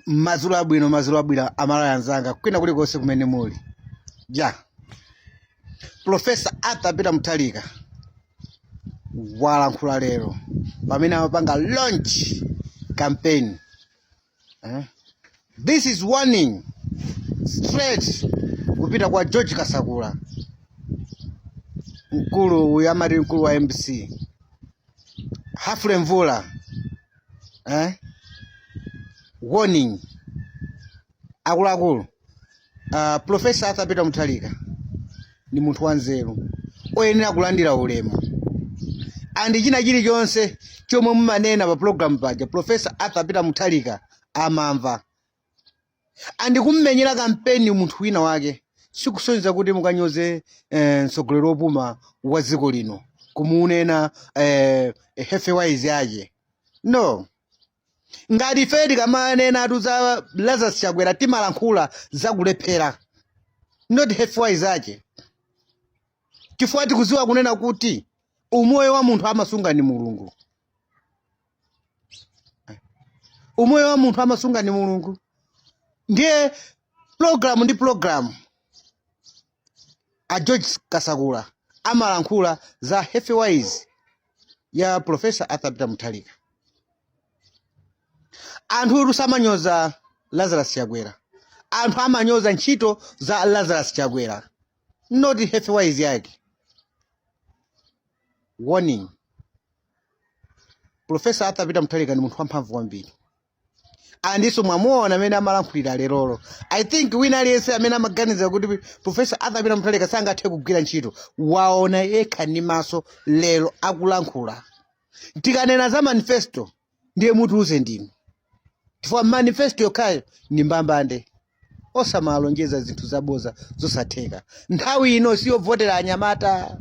Madzulo abwino, madzulo abwino, Amalawi anzanga kwina kulikonse kumene muli. Ja Profesa Arthur Peter Mutharika walankhula lero pamene amapanga launch campaign, eh? This is warning straight kupita kwa George Kasakula, mkulu uyu amati mkulu wa MBC, Humphrey Mvula, eh? Warning akuluakulu. Profesa Arthur Peter Mutharika ni munthu wanzeru oyenera kulandira ulemu, and china chilichonse chomwe mumanena pa program paja, Profesa Arthur Peter Mutharika amamva. And kummenyera kampeni munthu wina wake sikusonyeza kuti mukanyoze mtsogoleri wopuma wa dziko lino, kumunena health wise yake, no. Ngati ife tikamanena za Lazarus Chakwera, timalankhula zakulephera, not health wise yake, chifukwa tikuziwa kunena kuti umoyo wa munthu amasunga ni Mulungu. Umoyo wa munthu amasunga ni Mulungu. Ndiye program ndi program, a George Kasakula amalankhula za health wise ya Professor Arthur Peter Mutharika. Anthu samanyoza Lazarus Chakwera, anthu amanyoza ntchito za Lazarus Chakwera, not health wise yake. Warning, Professor Arthur Peter Mutharika ni munthu wamphamvu kwambiri, andinso mwamuona amene amalankhulira lerolo. I think wina aliyense amene amaganiza kuti Professor Arthur Peter Mutharika sangathe kugwira ntchito, waona yekha ndi maso lero akulankhula. Tikanena za manifesto, ndiye mutiuze ndinu, chifukwa manifesto yokhayo ndi mbambande. Osamalonjeza zinthu zaboza zosatheka. Nthawi ino siyovotera anyamata,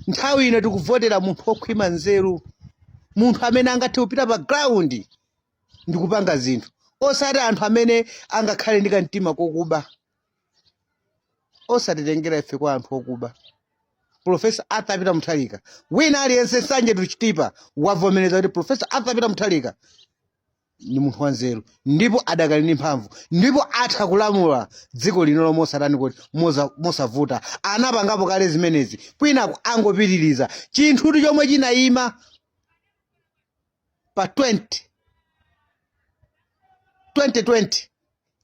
nthawi ino tikuvotera munthu wokhwima nzeru, munthu amene angathe kupita pa ground ndi kupanga zinthu, osati anthu amene angakhale ndi kamtima kokuba. Osatitengera ife kwa anthu okuba. Profesa Arthur Peter Mutharika, wina aliyense, Nsanje to Chitipa, wavomereza kuti Profesa Arthur Peter Mutharika ni munthu wanzeru ndipo adakali ndi mphamvu ndipo atha kulamula dziko lino mosatani kuti mosavuta. Anapangapo kale zimenezi, kwinaku angopitiriza chinthutu chomwe chinayima pa 20 2020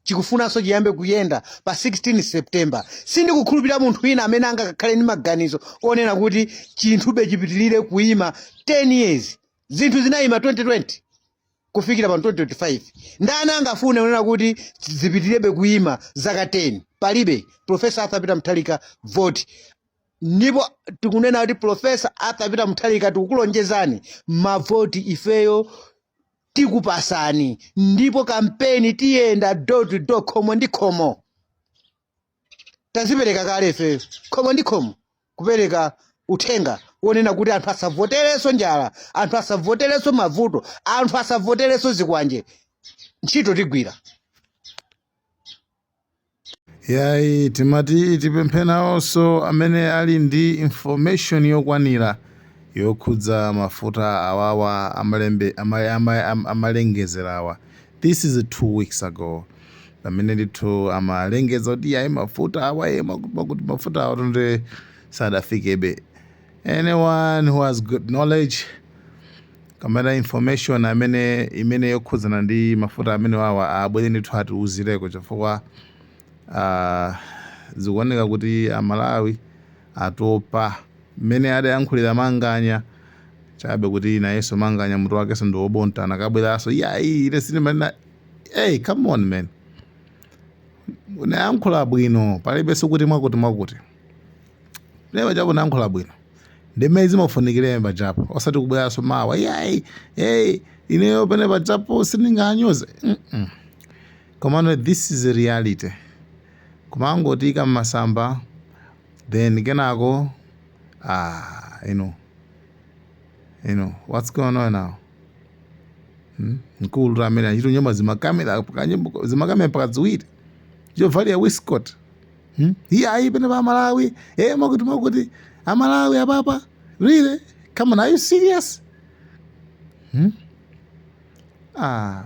chikufunanso chiyambe kuyenda pa 16 September. Sindikukhulupirira munthu wina amene angakhale ndi maganizo onena kuti chinthube chipitirire kuyima 10 years. Zinthu zinayima 2020 kufikira pa 2025, ndani angafune kunena kuti zipitirebe kuyima zaka 10? Palibe. Professor Arthur Peter Mutharika vote. Ndipo tikunena kuti Professor Arthur Peter Mutharika, tikukulonjezani mavoti ifeyo tikupasani, ndipo kampeni tiyenda door to door, khomo ndi khomo. Tazipereka kale ifeyo khomo ndi khomo kupereka uthenga wonena kuti anthu asavoterenso njala, anthu asavoterenso mavuto, anthu asavoterenso zikwanje. Ntchito tigwira. Yayi, timati tipemphe nawonso amene ali ndi information yokwanira yokhudza mafuta awawa amalembe amalengezerawa. This is 2 weeks ago pamene ndithu amalengeza kuti yayi, mafuta awa ye makuti mafuta awa tonde sadafikebe. Anyone who has good knowledge kamene information amene imene yokhudzana ndi mafuta amene wawa, abwere ndithu atiuzireko, chifukwa zikuoneka kuti Amalawi atopa. Mmene adayankhulira Manganya chabe kuti nayenso Manganya mutu wakenso ndi wobontana, kabweranso yayi, ine sindimanena. Hey, come on man, unayankhula bwino, palibenso kuti mwakuti mwakuti lero chapo unayankhula bwino, ndimene zimafunikira pajapo, osati kubweranso mawa, yayi, hey, ineyo pene pajapo sindinganyoze. Komano this is a reality, kumangotika mmasamba, then kenako, ah, you know what's going on now, Mkulu amene achito nyumba zimakamera zimakamera mpaka ziwiri, chovalia waistcoat, Iye ayi, pene pa Malawi, eh, makuti makuti Amalawi apapa, really, come on, are you serious, Ah,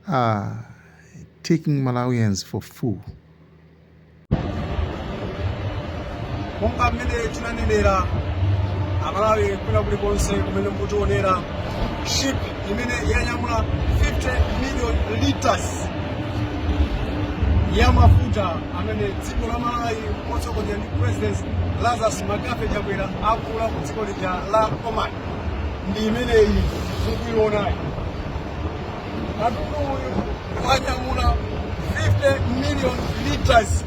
ah, taking Malawians for fool. Monga mmene tinanenera, Amalawi kwina kulikonse kumene mukutionera, ship imene yanyamula 50 million liters ya mafuta amene dziko la Malawi motsogozedwa ndi President Lazarus McCarthy Chakwera akula ku dziko lija la Oman ndi imeneyi mukuionayi. Katundu uyu wanyamula 50 million liters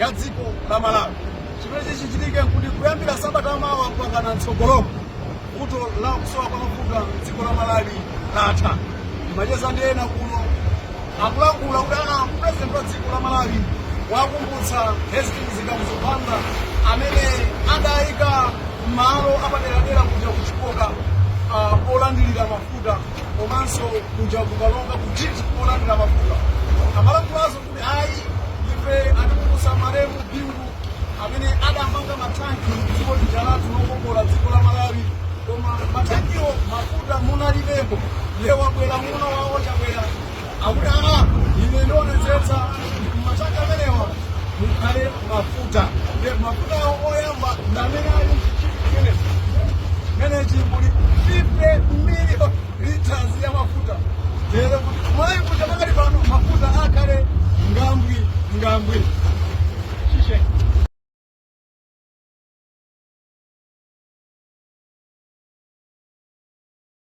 ya dziko la Malawi. Chimene chichitike nkuti kuyambira sabata mawa mpakana mtsogolomo, vuto la kusowa kwa mafuta dziko la Malawi latha. Ndimacheza ndi ena kuno, akulankhula kuti aa, president wa dziko la Malawi wakumbutsa Hastings Kamuzu Banda amene adayika malo apaderadera kuja kuchikoka olandilira mafuta, komanso kuja kukalonga kuchiti olandira mafuta. Amalankhulazo kuti ayi, ife atikumbutsa malemu Bingu amene adamanga mathanki dziko lija lathu lokongola, dziko la Malawi, koma mathankiwo mafuta munalibepo. Ndiye wabwera muno wawo Chakwera, akuti aa, ine ndionetsetsa mathanki amenewa mukhale mafuta. Ndiye mafuta awo oyamba ndi amene ali mchimenechi. Menechi muli 50 million liters ya mafuta. Lero kuti Malawi kuja